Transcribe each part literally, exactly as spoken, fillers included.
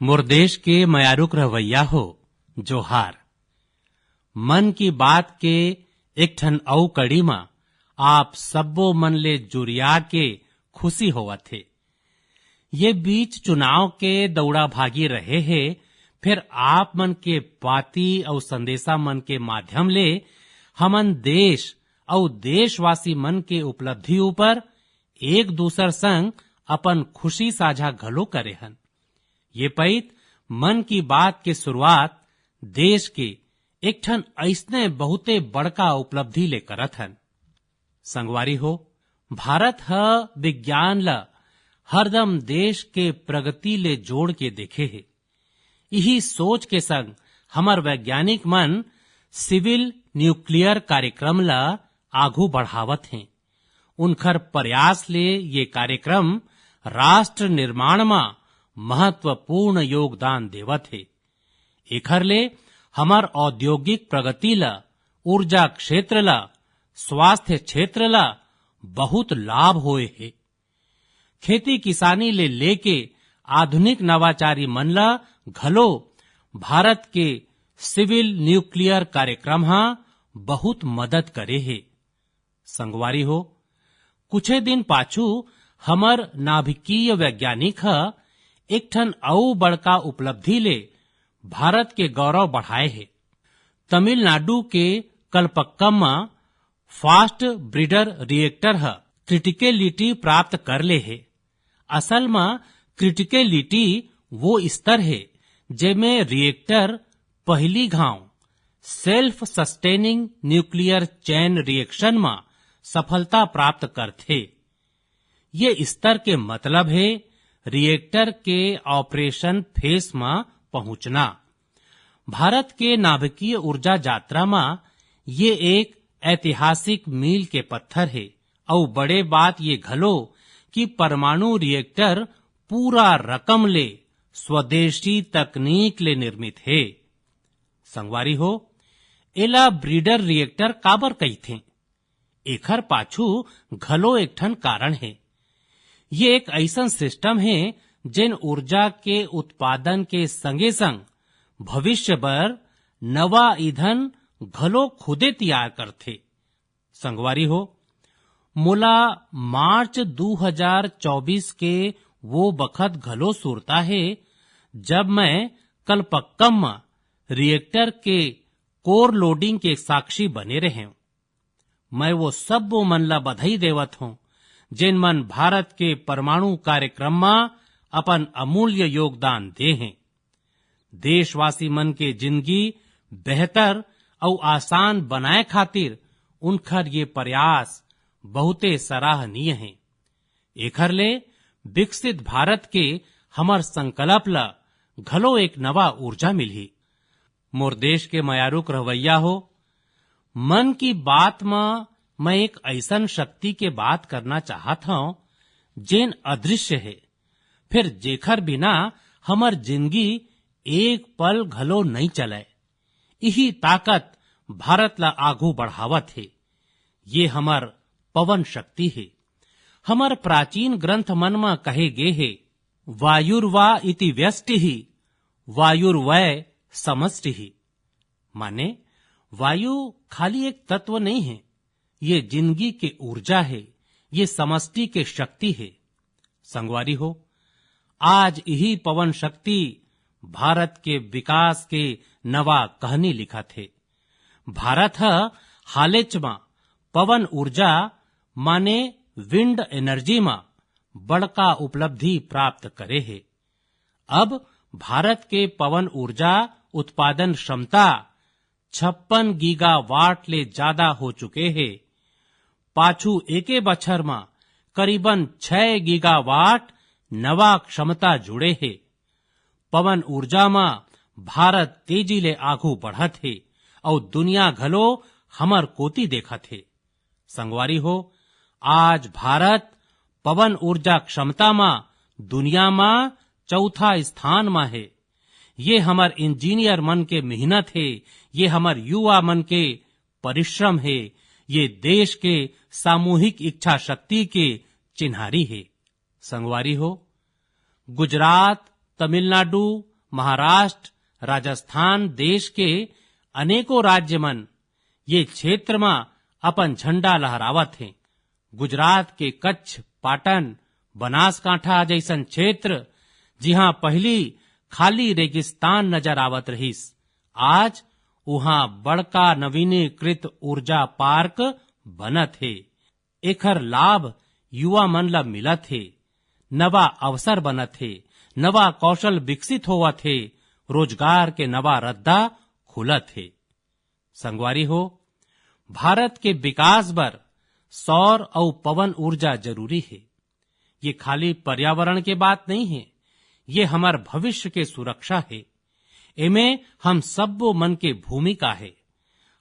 मोर देश के मयारुक रहवैया हो, जोहार। मन की बात के एक ठन अउ कड़ी म आप सब्बो मन ले जुरिया के खुशी होवत हे। ये बीच चुनाव के दौड़ा भागी रहे हे, फिर आप मन के पाती अउ संदेशा मन के माध्यम ले हमन देश अउ देशवासी मन के उपलब्धि ऊपर एक दूसर संग अपन खुशी साझा घलो करे हन। ये पइत मन की बात के शुरुआत देश के एक ठन अइसने बहुते बड़का उपलब्धि ले करत हन। संगवारी हो, भारत ह विज्ञान ल हरदम देश के प्रगति ले जोड़ के देखे हे। इही सोच के संग हमर वैज्ञानिक मन सिविल न्यूक्लियर कार्यक्रम ल आघू बढ़ावत हें। उनखर प्रयास ले ये कार्यक्रम राष्ट्र निर्माण म महत्वपूर्ण योगदान देवत हे। एखर ले हमर औद्योगिक प्रगति ल, ऊर्जा क्षेत्र ल, स्वास्थ्य क्षेत्र ल बहुत लाभ होए हे। खेती किसानी ले लेके आधुनिक नवाचारी मन ल घलो भारत के सिविल न्यूक्लियर कार्यक्रम ह बहुत मदद करे हे। संगवारी हो, कुछे दिन पाछू हमर नाभिकीय वैज्ञानिक ह एक ठन अउ बड़का उपलब्धि ले भारत के गौरव बढ़ाए हे। तमिलनाडु के कलपक्कम म फास्ट ब्रीडर रिएक्टर ह क्रिटिकलिटी प्राप्त कर ले हे। असल म क्रिटिकलिटी वो स्तर हे, जेमे रिएक्टर पहिली घांव self sustaining nuclear chain reaction म सफलता प्राप्त करथे। ये स्तर के मतलब हे रिएक्टर के ऑपरेशन फेस म पहुंचना। भारत के नाभिकीय ऊर्जा यात्रा म ये एक ऐतिहासिक मील के पत्थर हे। अउ बड़े बात ये घलो कि परमाणु रिएक्टर पूरा रकम ले स्वदेशी तकनीक ले निर्मित हे। संगवारी हो, एला ब्रीडर रिएक्टर काबर कहिथें? एखर पाछू घलो एक ठन कारण हे। ये एक अइसन सिस्टम हे, जेन ऊर्जा के उत्पादन के संगे-संग भविष्य बर नवा ईंधन घलो खुदे तियार करथे। संगवारी हो, मोला मार्च दू हजार चौबीस के वो बखत घलो सुरता हे, जब मैं कलपक्कम म रिएक्टर के कोर लोडिंग के साक्षी बने रहेंव। मैं वो सब्बो मन ला बधाई देवत हंव, जेन मन भारत के परमाणु कार्यक्रम म अपन अमूल्य योगदान दे हें। देशवासी मन के जिनगी बेहतर अउ आसान बनाए खातिर उनखर ये प्रयास बहुते सराहनीय हे। एखर ले विकसित भारत के हमर संकल्प ल घलो एक नवा ऊर्जा मिलही। मोर देश के मयारुक रहवैया हो, मन की बात म मैं एक अइसन शक्ति के बात करना चाहत हंव, जेन अदृश्य हे, फिर जेखर बिना हमर जिनगी एक पल घलो नइ चलय। इही ताकत भारत ला आघू बढ़ावत हे। ये हमर पवन शक्ति हे। हमर प्राचीन ग्रंथ मन म कहे गे हे, "वायुर्वा इति व्यष्टिः, वायुर्वै समष्टिः।" माने, वायु खाली एक तत्व नइ हे, ये जिनगी के ऊर्जा हे, ये समष्टि के शक्ति हे। संगवारी हो, आज इही पवन शक्ति भारत के विकास के नवा कहनी लिखत हे। भारत ह हालेच म पवन ऊर्जा माने विंड एनर्जी म बड़का उपलब्धि प्राप्त करे हे। अब भारत के पवन ऊर्जा उत्पादन क्षमता छप्पन गीगावाट ले जादा हो चुके हे। पाछू एके बछर म करीबन छह गीगावाट नवा क्षमता जुड़े हे। पवन ऊर्जा म भारत तेजी ले आघू बढ़त हे अउ दुनिया घलो हमर कोति देखत हे। संगवारी हो, आज भारत पवन ऊर्जा क्षमता म दुनिया म चौथा स्थान म हे। ये हमर इंजीनियर मन के मेहनत हे, ये हमर युवा मन के परिश्रम हे, ये देश के सामूहिक इच्छा शक्ति के चिन्हारी हे। संगवारी हो, गुजरात, तमिलनाडु, महाराष्ट्र, राजस्थान, देश के अनेकों राज्य मन ये क्षेत्र म अपन झंडा लहरावत हे। गुजरात के कच्छ, पाटन, बनासकांठा जैसन क्षेत्र, जिहां पहली खाली रेगिस्तान नजर आवत रहिस, आज उहां बड़का नवीनीकृत ऊर्जा पार्क बनत हे। एखर लाभ युवा मन ल मिलत हे, नवा अवसर बनत हे, नवा कौशल विकसित होवत हे, रोजगार के नवा रद्दा खुलत हे। संगवारी हो, भारत के विकास बर सौर अउ पवन ऊर्जा जरूरी हे। ये खाली पर्यावरण के बात नहीं हे, ये हमर भविष्य के सुरक्षा हे। एमे हम सब्बो मन के भूमिका हे।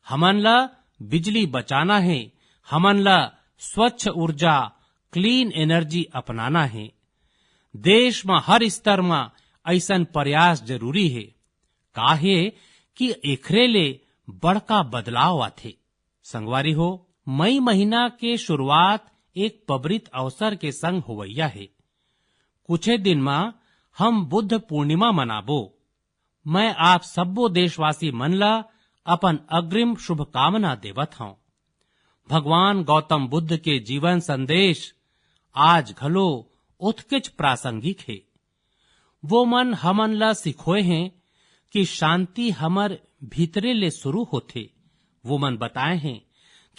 हमन ला बिजली बचाना हे, हमन ला स्वच्छ ऊर्जा, क्लीन एनर्जी अपनाना हे। देश म हर स्तर म अइसन प्रयास जरूरी हे, काहे कि एखरे ले बड़का बदलाव आथे। संगवारी हो, मई महीना के शुरुआत एक पबरित अवसर के संग होवइया हे। कुछे दिन म हम बुद्ध पूर्णिमा मनाबो। मैं आप सब्बो देशवासी मन ला अपन अग्रिम शुभकामना देवत हौं। भगवान गौतम बुद्ध के जीवन संदेश आज घलो ओतकेच प्रासंगिक हे। वो मन हमन ला सिखोए हें कि शांति हमर भीतरे ले शुरू होथे। वो मन बताए हें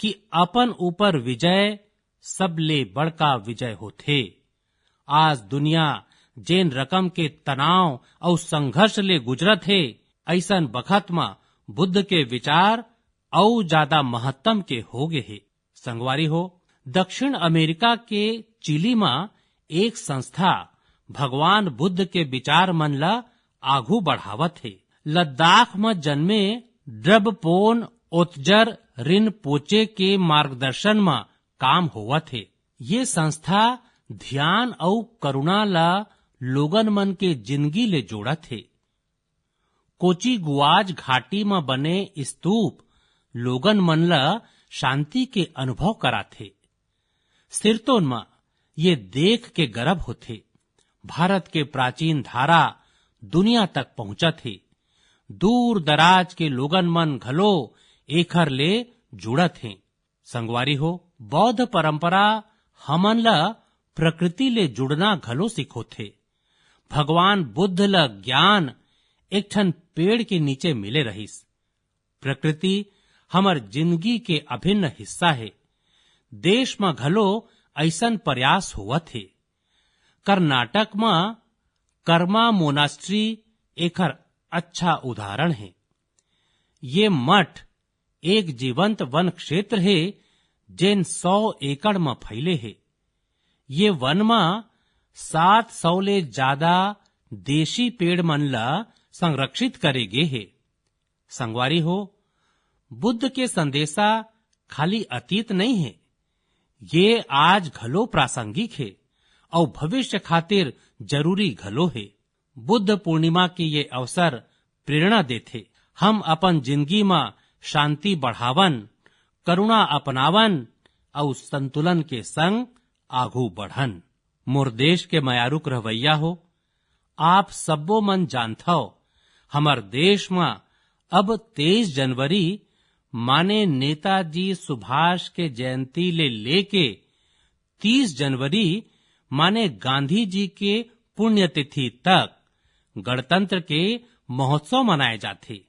कि अपन ऊपर विजय सबले बड़का विजय होथे। आज दुनिया जेन रकम के तनाव अउ संघर्ष ले गुजरत हे, अइसन बखत म बुद्ध के विचार अउ जादा महत्तम के हो गे हे। संगवारी हो, दक्षिण अमेरिका के चिली म एक संस्था भगवान बुद्ध के विचार मन ल आघू बढ़ावत हे। लद्दाख म जन्मे ड्रबपोन ओतजर रिनपोचे के मार्गदर्शन म काम होवत हे। ये संस्था ध्यान अउ करुणा ल लोगन मन के जिंदगी ले जोड़त हे। कोची गुआज घाटी म बने स्तूप लोगन मन ल शांति के अनुभव कराथे। सिरतोन म ये देख के गरब होथे। भारत के प्राचीन धारा दुनिया तक पहुंचत हे। दूर दराज के लोगन मन घलो एखर ले जुड़त हें। संगवारी हो, बौद्ध परंपरा हमन ल प्रकृति ले जुड़ना घलो सिखोथे। भगवान बुद्ध ल ज्ञान एक ठन पेड़ के नीचे मिले रहिस। प्रकृति हमर जिंदगी के अभिन्न हिस्सा हे। देश म घलो अइसन प्रयास होवत हे। कर्नाटक म कर्मा मोनास्ट्री एखर अच्छा उदाहरण हे। ये मठ एक जीवंत वन क्षेत्र हे, जेन सौ एकड़ म फैले हे। ये वन म सात सौ ले जादा देशी पेड़ मन ल संरक्षित करे गे हे। संगवारी हो, बुद्ध के संदेशा खाली अतीत नइ हे, ये आज घलो प्रासंगिक हे अउ भविष्य खातिर जरूरी घलो हे। बुद्ध पूर्णिमा के ये अवसर प्रेरणा देथे। हम अपन जिंदगी म शांति बढ़ावन, करुणा अपनावन अउ संतुलन के संग आघू बढ़न। मोर देश के मयारुक रहवैया हो, आप सब्बो मन जानथव, हमर देश म अब तेईस जनवरी माने नेताजी सुभाष के जयंती ले लेके तीस जनवरी माने गांधी जी के पुण्यतिथि तक गणतंत्र के महोत्सव मनाए जाथे।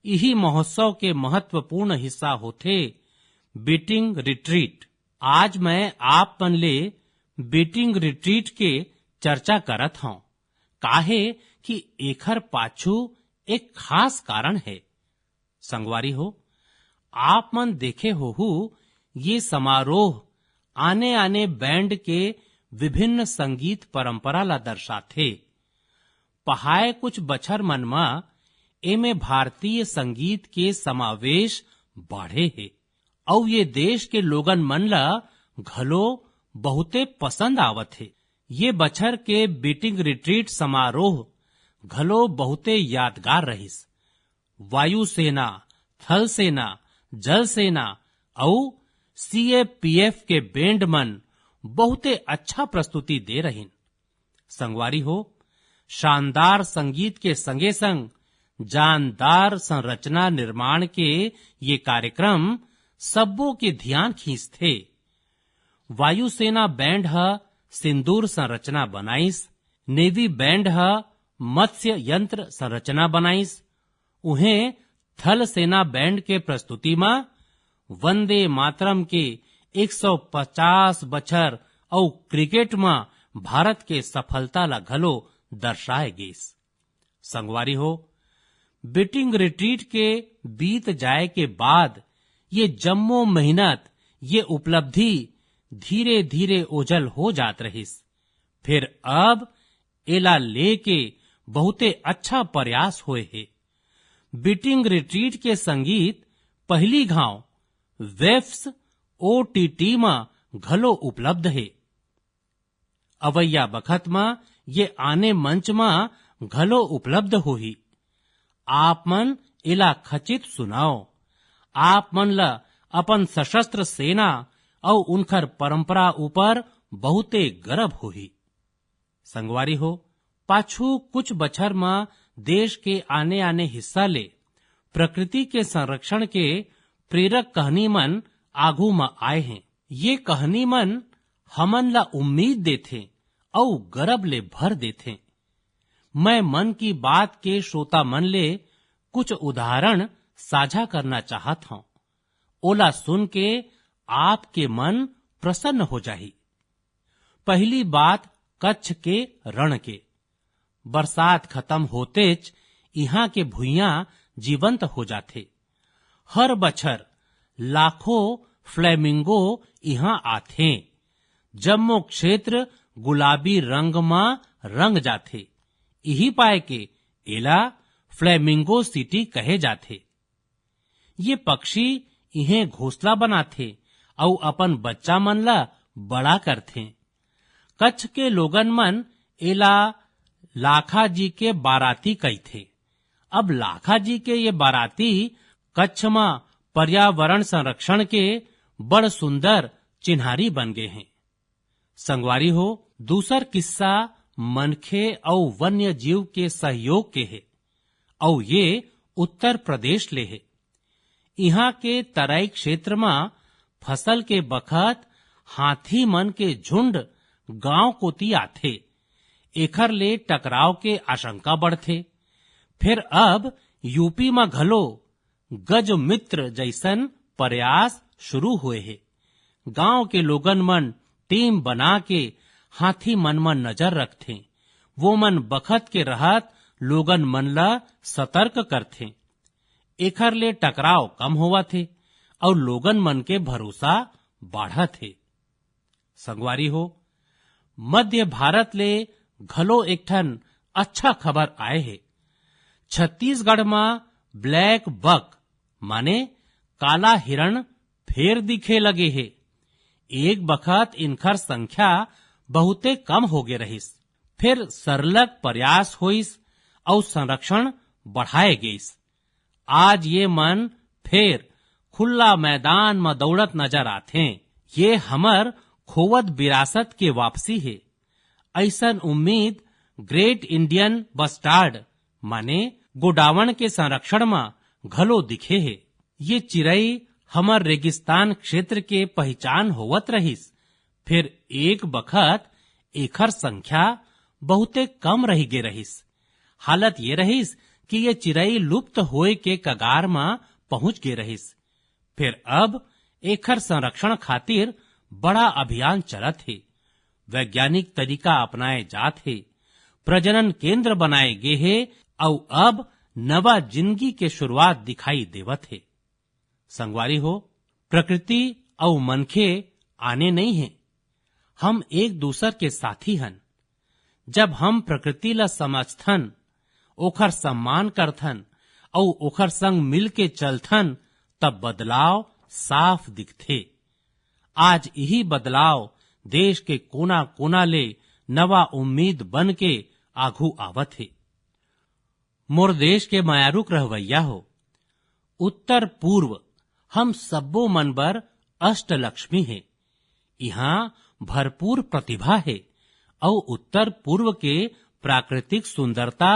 इही महोत्सव के महत्वपूर्ण हिस्सा होथे बीटिंग रिट्रीट। आज मैं आप मन ले बीटिंग रिट्रीट के चर्चा करत हौं, काहे कि एखर पाछू एक खास कारण हे। संगवारी हो, आप मन देखे होहू, ये समारोह आने-आने बैंड के विभिन्न संगीत परंपरा ला दर्शाथे। पहाए कुछ बछर मन म एमे भारतीय संगीत के समावेश बाढ़े हे, अउ ये देश के लोगन मन ला घलो बहुते पसंद आवत हे। ये बछर के बीटिंग रिट्रीट समारोह घलो बहुते यादगार रहिस। वायुसेना, थल सेना, जल सेना अउ सीएपीएफ के बैंड मन बहुते अच्छा प्रस्तुति दे रहिन। संगवारी हो, शानदार संगीत के संगे संग जानदार संरचना निर्माण के ये कार्यक्रम सब्बो के ध्यान खींचथे। वायुसेना बैंड ह सिंदूर संरचना बनाइस, नेवी बैंड ह मत्स्य यंत्र संरचना बनाइस, उहें थल सेना बैंड के प्रस्तुति म वंदे मातरम के एक सौ पचास बछर अउ क्रिकेट म भारत के सफलता ला घलो दर्शाए गिस। संगवारी हो, बीटिंग रिट्रीट के बीत जाए के बाद ये जम्मो मेहनत, ये उपलब्धि धीरे-धीरे ओझल हो जात रहिस। फिर अब एला लेके बहुते अच्छा प्रयास होए हे। बीटिंग रिट्रीट के संगीत पहली घांव वेव्स ओटीटी म घलो उपलब्ध हे। अवइया बखत म ये आने मंच म घलो उपलब्ध होही। आप मन एला खचित सुनव। आप मन ल अपन सशस्त्र सेना अउ उनकर परंपरा ऊपर बहुते गर्व होही। संगवारी हो, पाछू कुछ बछर म देश के आने-आने हिस्सा ले प्रकृति के संरक्षण के प्रेरक कहानी मन आगू म आए हें। ये कहानी मन हमन ला उम्मीद देथे अउ गरब ले भर देथे। मैं मन की बात के श्रोता मन ले कुछ उदाहरण साझा करना चाहत हौं। ओला सुन के आपके मन प्रसन्न हो जाही। पहली बात, कच्छ के रण के। बरसात खत्म होतेच इहां के भुइयां जीवंत हो जाथे। हर बछर लाखों फ्लेमिंगो इहां आथें। जम्मो क्षेत्र गुलाबी रंग म रंग जाथे। इही पाय के एला फ्लेमिंगो सिटी कहे जाथे। ये पक्षी इहें घोंसला बनाथे अउ अपन बच्चा मन ला बड़ा करथे। कच्छ के लोगन मन एला लाखा जी के बाराती कहिथे। अब लाखा जी के ये बाराती कच्छ म पर्यावरण संरक्षण के बड़ सुंदर चिन्हारी बन गे हें। संगवारी हो, दूसर किस्सा मनखे अउ वन्य जीव के सहयोग के हे, अउ ये उत्तर प्रदेश ले हे। इहां के तराई क्षेत्र म फसल के बखत हाथी मन के झुंड गांव कोती आथे, एखर ले टकराव के आशंका बढ़थे। फेर अब यूपी म घलो गज मित्र जइसन प्रयास शुरू होए हे। गांव के लोगन मन टीम बना के हाथी मन म नजर रखथें। वो मन बखत के रहत लोगन मन ल सतर्क करथें। एखर ले टकराव कम होवत हे अउ लोगन मन के भरोसा बाढ़त हे। संगवारी हो, मध्य भारत ले घलो एक ठन अच्छा खबर आए हे। छत्तीसगढ़ म ब्लैक बक माने काला हिरण फेर दिखे लगे हे। एक बखत इनखर संख्या बहुते कम होगे रहिस, फेर सरलग प्रयास होइस अउ संरक्षण बढ़ाए गइस। आज ये मन फेर खुल्ला मैदान म दउड़त नजर आथें। ये हमर खोवत विरासत के वापसी हे। अइसन उम्मीद ग्रेट इंडियन बस्टार्ड माने गोडावण के संरक्षण म घलो दिखे हे। ये चिरई हमर रेगिस्तान क्षेत्र के पहिचान होवत रहिस, फेर एक बखत एखर संख्या बहुते कम रहि गे रहिस। हालत ये रहिस कि ये चिरई लुप्त होए के कगार म पहुंच गे रहिस। फेर अब एखर संरक्षण खातिर बड़ा अभियान चलत हे। वैज्ञानिक तरीका अपनाए जात हे, प्रजनन केंद्र बनाए गे हे, अउ अब नवा जिंदगी के शुरुआत दिखाई देवत हे। संगवारी हो, प्रकृति अउ मनखे आने नइ हे, हम एक दूसर के साथी हन। जब हम प्रकृति ला समझथन, ओखर सम्मान करथन अउ ओखर संग मिल के चलथन, तब बदलाव साफ दिखथे। आज इही बदलाव देश के कोना-कोना ले नवा उम्मीद बन के आघू आवत हे। मोर देश के मयारुक रहवैया हो, उत्तर पूर्व हम सब्बो मन बर अष्टलक्ष्मी हे। इहां भरपूर प्रतिभा हे अउ उत्तर पूर्व के प्राकृतिक सुंदरता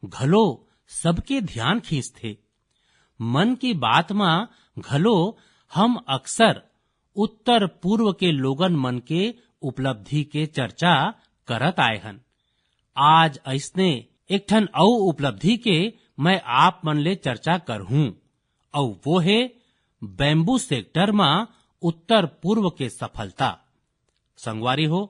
घलो सबके ध्यान खींचथे। मन की बात म घलो हम अक्सर उत्तर पूर्व के लोगन मन के उपलब्धि के चर्चा करत आए हन। आज अइसने एक ठन अउ उपलब्धि के मैं आप मन ले चर्चा करहूं, अउ वो हे बैम्बू सेक्टर म उत्तर पूर्व के सफलता। संगवारी हो,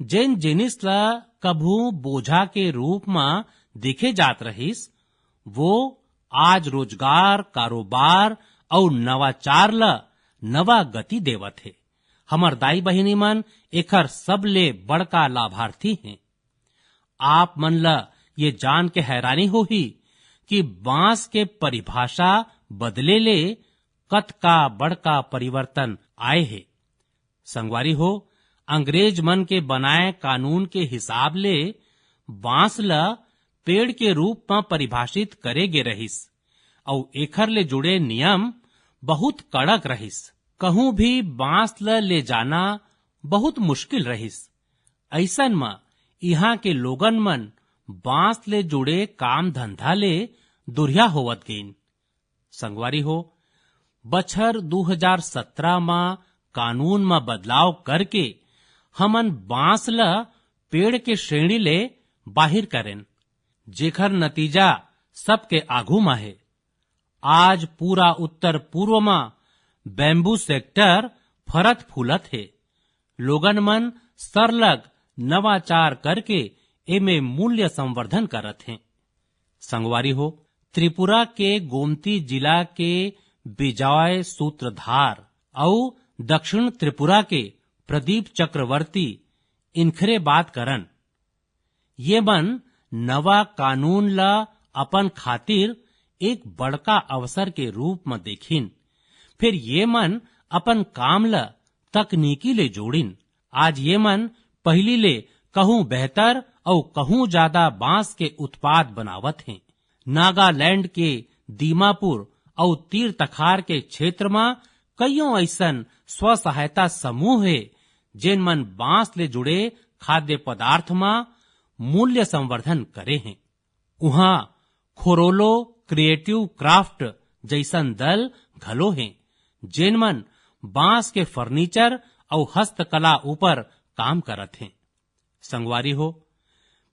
जेन जिनिस ल कभू बोझा के रूप म देखे जात रहिस, वो आज रोजगार, कारोबार अउ नवाचार ल नवा गति देवत हे। हमर दाई बहिनी मन एखर सबले बड़का लाभार्थी हें। आप मन ल ये जान के हैरानी होही कि बांस के परिभाषा बदले ले कतका बड़का परिवर्तन आए हे। संगवारी हो, अंग्रेज मन के बनाए कानून के हिसाब ले बांस ल पेड़ के रूप म परिभाषित करे गे रहिस, अउ एखर ले जुड़े नियम बहुत कड़क रहिस। कहूं भी बांस ल ले जाना बहुत मुश्किल रहिस। अइसन म इहां के लोगन मन बांस ले जुड़े काम धंधा ले दुरिहा होवत गइन। संगवारी हो, बछर दू हजार सतरा म कानून म बदलाव करके हमन बांस ल पेड़ के श्रेणी ले बाहिर करेन, जेखर नतीजा सबके आघू म हे। आज पूरा उत्तर पूर्व म बैम्बू सेक्टर फरत फूलत हे। लोगन मन सरलग नवाचार करके एमे मूल्य संवर्धन करत हें। संगवारी हो, त्रिपुरा के गोमती जिला के विजय सूत्रधार अउ दक्षिण त्रिपुरा के प्रदीप चक्रवर्ती इनखरे बात करन। ये मन नवा कानून ल अपन खातिर एक बड़का अवसर के रूप म देखिन। फिर ये मन अपन काम ल तकनीकी ले जोड़िन। आज ये मन पहिली ले कहूं बेहतर अउ कहूं ज्यादा बांस के उत्पाद बनावत हें। नागालैंड के दीमापुर अउ तीर तखार के क्षेत्र म कइयों अइसन स्व सहायता समूह हे, जेन मन बांस ले जुड़े खाद्य पदार्थ म मूल्य संवर्धन करे हें। उहां खोरोलो क्रिएटिव क्राफ्ट जइसन दल घलो हें, जेन मन बांस के फर्नीचर अउ हस्तकला ऊपर काम करत हें। संगवारी हो,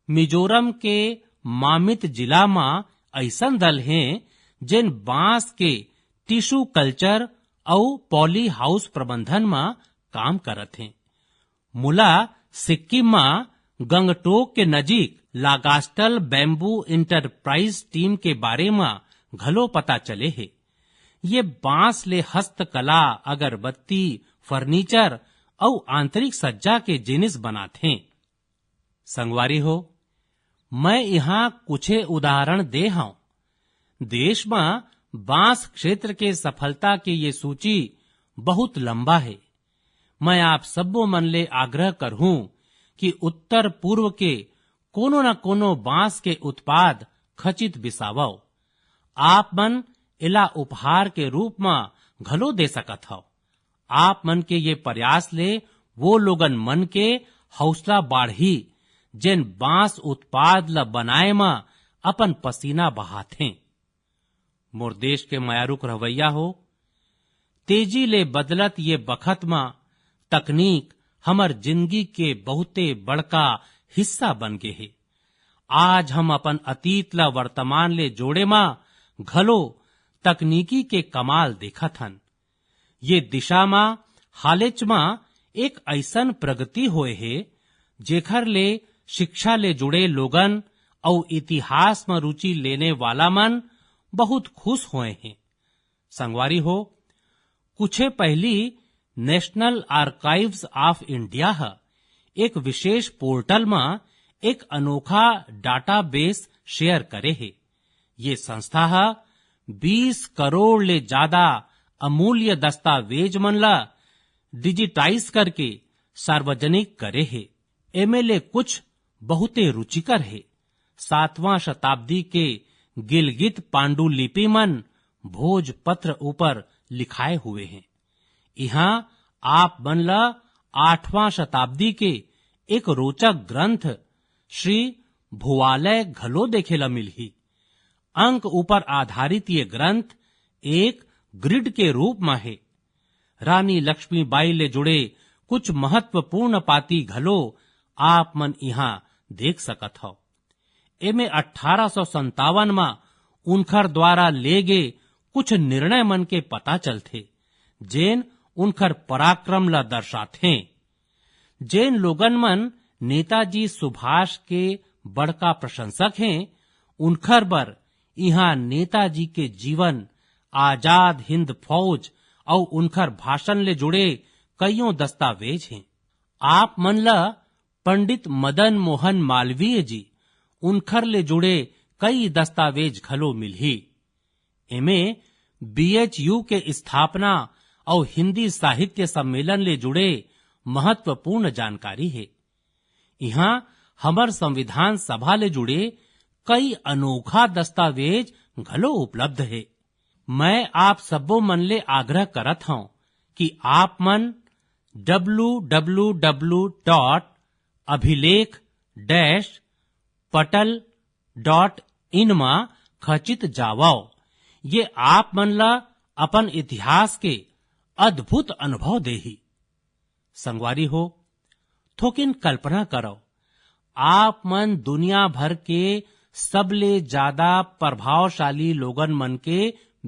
मिजोरम के मामित जिला म अइसन दल हें, जेन बांस के टिश्यू कल्चर अउ पॉली हाउस प्रबंधन म काम करत हें। मोला सिक्किम म गंगटोक के नजीक लागास्टल बैम्बू इंटरप्राइज टीम के बारे म घलो पता चले हे। ये बांस ले हस्तकला, अगरबत्ती, फर्नीचर अउ आंतरिक सज्जा के जिनिस बनाथे। संगवारी हो, मैं इहां कुछे उदाहरण दे हंव। देश म बांस क्षेत्र के सफलता के ये सूची बहुत लंबा हे। मैं आप सब्बो मन ले आग्रह करहूं कि उत्तर पूर्व के कोनो न कोनो बांस के उत्पाद खचित बिसावव। आप मन एला उपहार के रूप म घलो दे सकत हव। आप मन के ये प्रयास ले वो लोगन मन के हौसला बाढ़ही, जेन बांस उत्पाद ल बनाए म अपन पसीना बहाथें। मोर देश के मयारुक रहवैया हो, तेजी ले बदलत ये बखत म तकनीक हमर जिंदगी के बहुते बड़का हिस्सा बन गे हे। आज हम अपन अतीत ल वर्तमान ले जोड़े म घलो तकनीकी के कमाल देखत हन। ये दिशा म हालेच म एक अइसन प्रगति होए हे, जेखर ले शिक्षा ले जुड़े लोगन अउ इतिहास म रुचि लेने वाला मन बहुत खुश होए हें। संगवारी हो, कुछे पहिली National Archives of India ह एक विशेष पोर्टल म एक अनोखा डेटाबेस शेयर करे हे। ये संस्था ह बीस करोड़ ले जादा अमूल्य दस्तावेज मन ल डिजिटाइज करके सार्वजनिक करे हे। एमे ले कुछ बहुते रुचिकर हे। सातवां शताब्दी के गिलगित पांडुलिपि मन भोजपत्र ऊपर लिखाए हुए हें। इहां आप मन ल आठवां शताब्दी के एक रोचक ग्रंथ श्री भुआलय घलो देखे ल मिलही। अंक ऊपर आधारित ये ग्रंथ एक ग्रिड के रूप म हे। रानी लक्ष्मीबाई ले जुड़े कुछ महत्वपूर्ण पाती घलो आप मन इहां देख सकत हव। एमे अठारह सौ संतावन म उनखर द्वारा ले गे कुछ निर्णय मन के पता चलथे, जेन उनखर पराक्रम ल दर्शाथे। जेन लोगन मन नेताजी सुभाष के बड़का प्रशंसक हें, उनखर बर इहां नेताजी के जीवन, आजाद हिंद फौज अउ उनखर भाषण ले जुड़े कइयों दस्तावेज हें। आप मन ल पंडित मदन मोहन मालवीय जी, उनखर ले जुड़े कई दस्तावेज घलो मिलही। एमे बीएचयू के स्थापना अउ हिंदी साहित्य सम्मेलन ले जुड़े महत्वपूर्ण जानकारी हे। इहां हमर संविधान सभा ले जुड़े कई अनोखा दस्तावेज घलो उपलब्ध हे। मैं आप सब्बो मन ले आग्रह करत हंव कि आप मन डब्ल्यू डब्ल्यू डब्ल्यू डॉट अभिलेख डैश पटल डॉट इन म खचित जावव। ये आप मन ल अपन इतिहास के अद्भुत अनुभव देही। संगवारी हो, थोकिन कल्पना करव, आप मन दुनिया भर के सबले ज्यादा प्रभावशाली लोगन मन के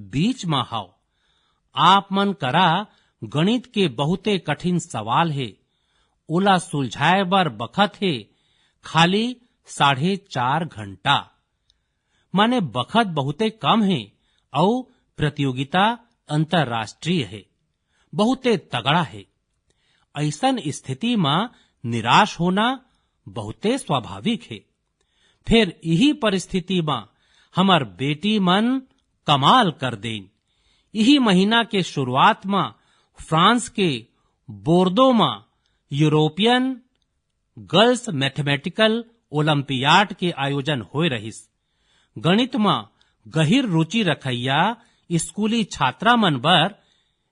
बीच म हव। आप मन करा गणित के बहुते कठिन सवाल हे, ओला सुलझाए बर बखत हे खाली साढ़े चार घंटा। माने बखत बहुते कम हे अउ प्रतियोगिता अंतर्राष्ट्रीय हे, बहुते तगड़ा हे। अइसन स्थिति म निराश होना बहुते स्वाभाविक हे। फेर इही परिस्थिति म हमर बेटी मन कमाल कर देन। इही महीना के शुरुआत म फ्रांस के बोर्दो म यूरोपियन गर्ल्स मैथमेटिकल ओलंपियाड के आयोजन होए रहिस। गणित म गहिर रुचि रखइया स्कूली छात्रा मन बर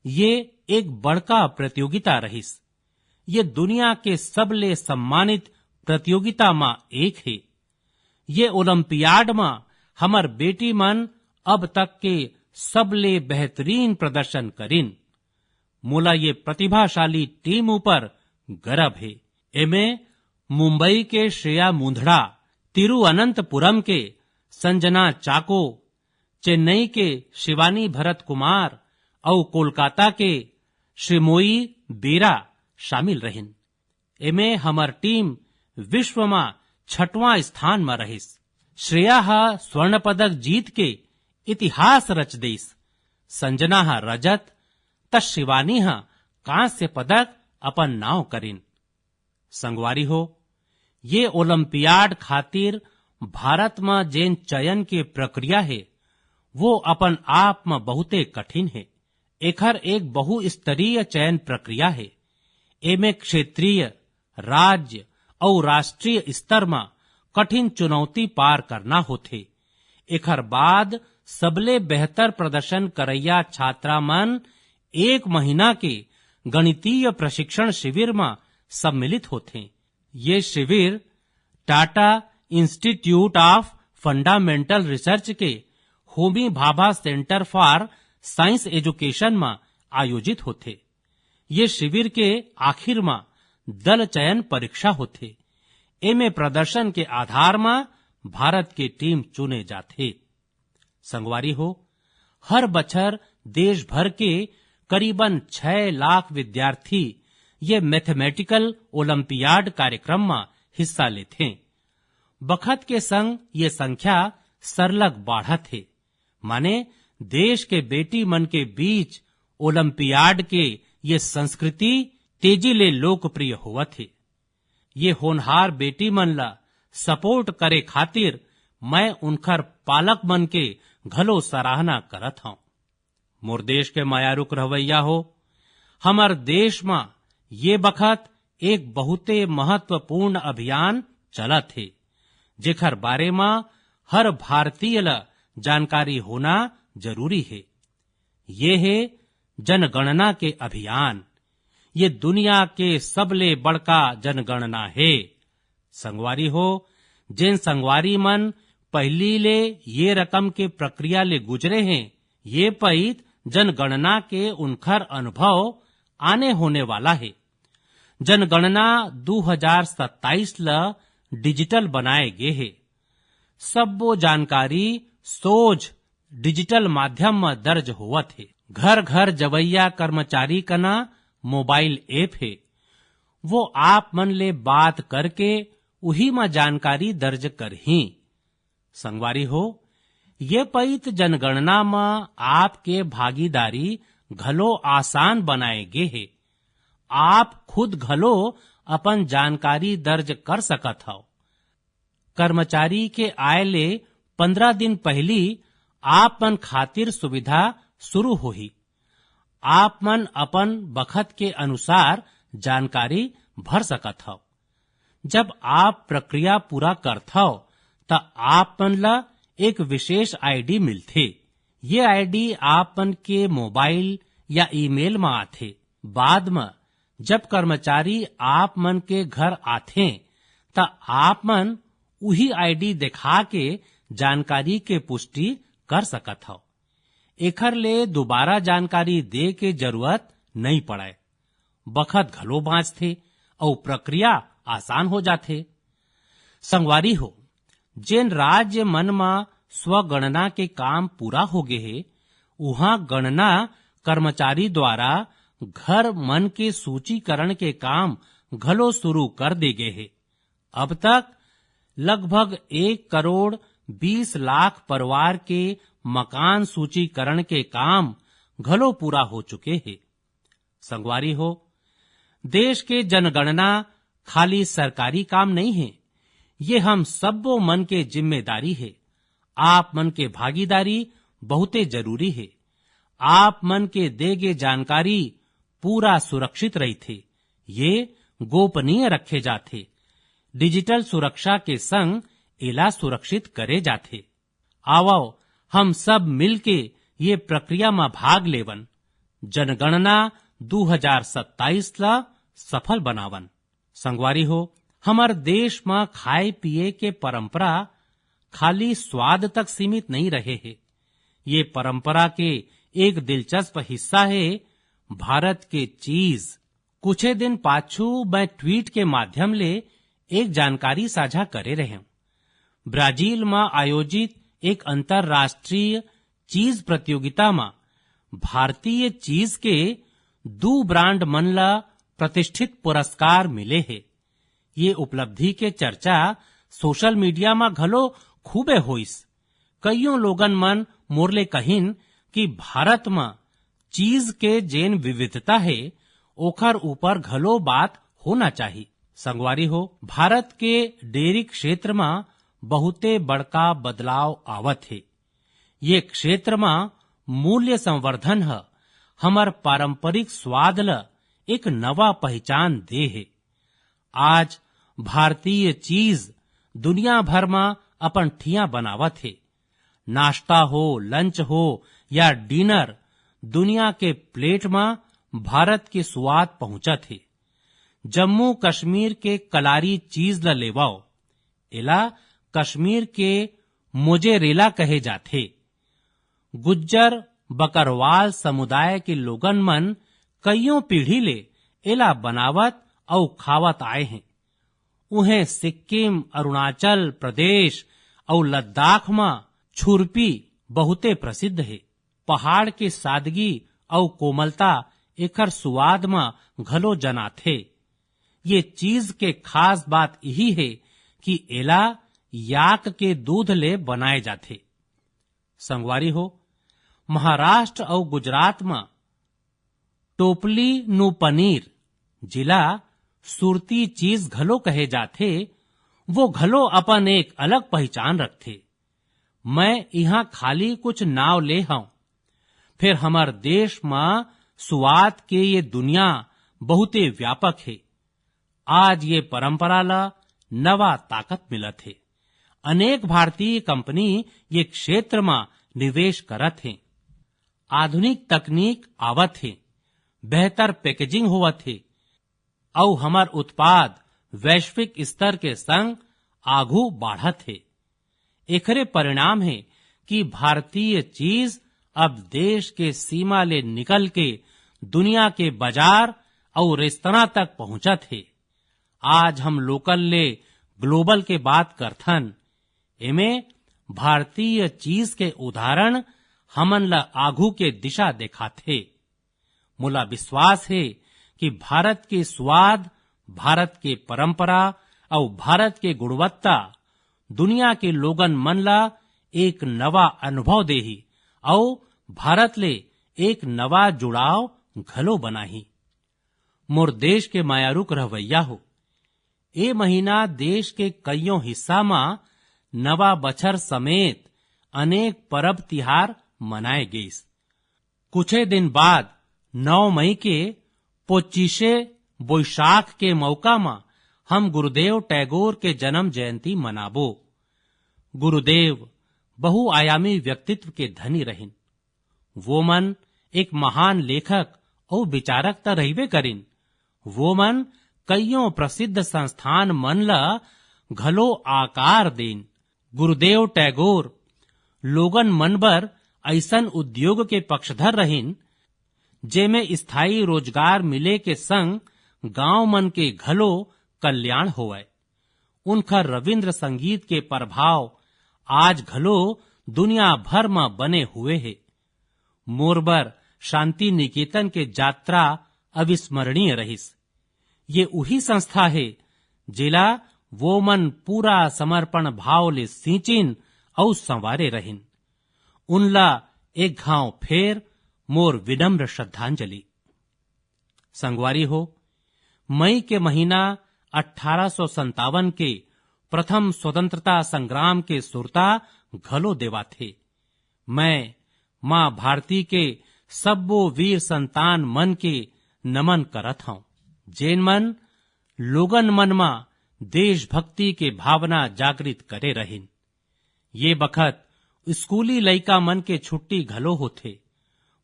ये एक बड़का प्रतियोगिता रहिस। ये दुनिया के सबले सम्मानित प्रतियोगिता म एक हे। ये ओलंपियाड म हमर बेटी मन अब तक के सबले बेहतरीन प्रदर्शन करिन। मोला ये प्रतिभाशाली टीम ऊपर गर्व हे। एमे मुंबई के श्रेया मुंधड़ा, तिरुवनंतपुरम के संजना चाको, चेन्नई के शिवानी भरत कुमार अउ कोलकाता के श्रीमोई बेरा शामिल रहिन। एमे हमर टीम विश्व म छठवां स्थान म रहिस। श्रेया ह स्वर्ण पदक जीत के इतिहास रच देइस। संजना ह रजत, त शिवानी ह कांस्य पदक अपन नांव करिन। संगवारी हो, ये ओलंपियाड खातिर भारत म जेन चयन के प्रक्रिया हे, वो अपन आप म बहुते कठिन हे। एखर एक बहुस्तरीय चयन प्रक्रिया हे। एमे क्षेत्रीय, राज्य अउ राष्ट्रीय स्तर म कठिन चुनौती पार करना होथे। एखर बाद सबले बेहतर प्रदर्शन करइया छात्रा मन एक महीना के गणितीय प्रशिक्षण शिविर म सम्मिलित होथें। ये शिविर Tata Institute of Fundamental Research के Homi Bhabha centre for science education म आयोजित होथे। ये शिविर के आखिर म दल चयन परीक्षा होथे। एमे प्रदर्शन के आधार म भारत के टीम चुने जाथे। संगवारी हो, हर बछर देश भर के करीबन छह लाख विद्यार्थी ये मैथमेटिकल ओलंपियाड कार्यक्रम म हिस्सा लेथें। बखत के संग ये संख्या सरलग बाढ़त हे। माने, देश के बेटी मन के बीच ओलंपियाड के ये संस्कृति तेजी ले लोकप्रिय होवत हे। ये होनहार बेटी मन ला सपोर्ट करे खातिर मैं उनखर पालक मन के घलो सराहना करत हंव। मोर देश के मयारुक रहवैया हो, हमर देश म ये बखत एक बहुते महत्वपूर्ण अभियान चलत हे, जेखर बारे म हर भारतीय ल जानकारी होना जरूरी हे। ये हे जनगणना के अभियान। ये दुनिया के सबले बड़का जनगणना हे। संगवारी हो, जेन संगवारी मन पहिली ले ये रकम के प्रक्रिया ले गुजरे हें, ये पइत जनगणना के उनखर अनुभव आने होने वाला हे। जनगणना दू हजार सत्ताईस ल डिजिटल बनाए गे हे। सब्बो जानकारी सोझ डिजिटल माध्यम म दर्ज होवत हे। घर-घर जवइया कर्मचारी कना मोबाइल ऐप हे। वो आप मन ले बात करके उही म जानकारी दर्ज करही। संगवारी हो, ये पइत जनगणना म आपके भागीदारी घलो आसान बनाए गे हे। आप खुद घलो अपन जानकारी दर्ज कर सकत हव। कर्मचारी के आय ले पंद्रह दिन पहिली आप मन खातिर सुविधा शुरू होही। आप मन अपन बखत के अनुसार जानकारी भर सकत हव। जब आप प्रक्रिया पूरा करथव, त आप मन ल एक विशेष आईडी मिलथे। ये आईडी आप मन के मोबाइल या ईमेल म आथे। बाद म जब कर्मचारी आप मन के घर आथे, त आप मन उही आईडी देखा के जानकारी के पुष्टि कर सकत हव। एखर ले दोबारा जानकारी दे के जरूरत नइ पड़य। बखत घलो बांचथे अउ प्रक्रिया आसान हो जाथे। संगवारी हो, जेन राज्य मन म स्वगणना के काम पूरा हो गे हे, उहां गणना कर्मचारी द्वारा घर मन के सूचीकरण के काम घलो शुरू कर दे गे हे। अब तक लगभग एक करोड़ बीस लाख परिवार के मकान सूचीकरण के काम घलो पूरा हो चुके हे। संगवारी हो, देश के जनगणना खाली सरकारी काम नइ हे, ये हम सब्बो मन के जिम्मेदारी हे। आप मन के भागीदारी बहुते जरूरी हे। आप मन के दे गे जानकारी पूरा सुरक्षित रहिथे, ये गोपनीय रखे जाथे। डिजिटल सुरक्षा के संग एला सुरक्षित करे जाथे। आवव, हम सब मिलके ये प्रक्रिया म भाग लेवन, जनगणना दू हजार सत्ताईस ला सफल बनावन। संगवारी हो, हमर देश म खाए पिए के परंपरा खाली स्वाद तक सीमित नइ रहे हे। ये परंपरा के एक दिलचस्प हिस्सा हे भारत के चीज। कुछे दिन पाछू मैं ट्वीट के माध्यम ले एक जानकारी साझा करे रहेंव। ब्राजील म आयोजित एक अंतर्राष्ट्रीय चीज प्रतियोगिता म भारतीय चीज के दू ब्रांड मन ल प्रतिष्ठित पुरस्कार मिले हे। ये उपलब्धि के चर्चा सोशल मीडिया म घलो खूबे होइस। कइयों लोगन मन मोर ले कहिन कि भारत म चीज के जेन विविधता हे, ओखर ऊपर घलो बात होना चाही। संगवारी हो, भारत के डेयरी क्षेत्र म बहुते बड़का बदलाव आवत हे। ये क्षेत्र म मूल्य संवर्धन ह हमर पारंपरिक स्वाद ल एक नवा पहिचान दे हे। आज भारतीय चीज दुनिया भर म अपन ठिया बनावत हे। नाश्ता हो, लंच हो या डिनर, दुनिया के प्लेट म भारत के सुवाद पहुंचत हे। जम्मू कश्मीर के कलारी चीज ल लेवव, एला कश्मीर के मोजेरेला कहे जाथे। गुज्जर बकरवाल समुदाय के लोगन मन कइयों पीढ़ी ले एला बनावत अउ खावत आए हें। उहें सिक्किम, अरुणाचल प्रदेश अउ लद्दाख म छुरपी बहुते प्रसिद्ध हे। पहाड़ के सादगी अउ कोमलता एखर सुवाद म घलो जनाथे। ये चीज के खास बात इही हे कि एला याक के दूध ले बनाए जाथे। संगवारी हो, महाराष्ट्र अउ गुजरात म टोपली नु पनीर, जिला सुरती चीज घलो कहे जाथे, वो घलो अपन एक अलग पहिचान रखथे। मैं इहां खाली कुछ नाव ले हंव, फेर हमर देश म सुवाद के ये दुनिया बहुते व्यापक हे। आज ये परंपरा ल नवा ताकत मिलत हे। अनेक भारतीय कंपनी ये क्षेत्र म निवेश करत हें। आधुनिक तकनीक आवत हे, बेहतर पैकेजिंग होवत हे, अउ हमर उत्पाद वैश्विक स्तर के संग आघू बाढ़त हे। एकरे परिणाम हे कि भारतीय चीज अब देश के सीमा ले निकल के दुनिया के बाजार अउ रेस्तरां तक पहुंचत हे। आज हम लोकल ले ग्लोबल के बात करथन, एमे भारतीय चीज के उदाहरण हमन ल आघू के दिशा देखाथे। मोला विश्वास हे कि भारत के स्वाद, भारत के परंपरा अउ भारत के गुणवत्ता दुनिया के लोगन मन ला एक नवा अनुभव देही अउ भारत ले एक नवा जुड़ाव घलो बनाही। मोर देश के मयारुक रहवैया हो, ए महीना देश के कइयों हिस्सा म नवा बछर समेत अनेक परब तिहार मनाए गइस। कुछे दिन बाद नौ मई के पोचिशे बोइशाख के मौका म हम गुरुदेव टैगोर के जन्म जयंती मनाबो। गुरुदेव बहुआयामी व्यक्तित्व के धनी रहिन। वो मन एक महान लेखक अउ विचारक त रहिबे करिन, वो मन कइयों प्रसिद्ध संस्थान मन ल घलो आकार देन। गुरुदेव टैगोर लोगन मन बर अइसन उद्योग के पक्षधर रहिन, जेमे स्थायी रोजगार मिले के संग गांव मन के घलो कल्याण होवय। उनखर रविंद्र संगीत के प्रभाव आज घलो दुनिया भर म बने हुए हे। मोर बर शांति निकेतन के यात्रा अविस्मरणीय रहिस। ये उही संस्था हे, जेला वो मन पूरा समर्पण भाव ले सींचिन अउ संवारे रहिन। उनला एक घांव फेर मोर विनम्र श्रद्धांजलि। संगवारी हो, मई के महीना अठारह सौ संतावन के प्रथम स्वतंत्रता संग्राम के सुरता घलो देवाथे। मैं माँ भारती के सब्बो वीर संतान मन के नमन करत हंव, जेन मन लोगन मन म देशभक्ति के भावना जागृत करे रहिन। ये बखत स्कूली लइका मन के छुट्टी घलो होथे।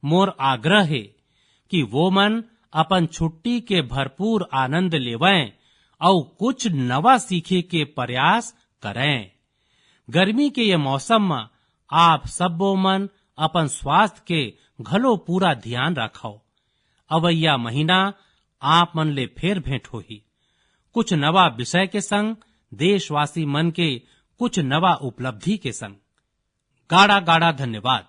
मोर आग्रह हे कि वो मन अपन छुट्टी के भरपूर आनंद लेवंय अउ कुछ नवा सीखे के प्रयास करंय। गर्मी के ये मौसम म आप सब्बो मन अपन स्वास्थ्य के घलो पूरा ध्यान रखव। अवइया महीना आप मन ले फेर भेंट होही, कुछ नवा विषय के संग, देशवासी मन के कुछ नवा उपलब्धि के संग। गाड़ा गाड़ा धन्यवाद।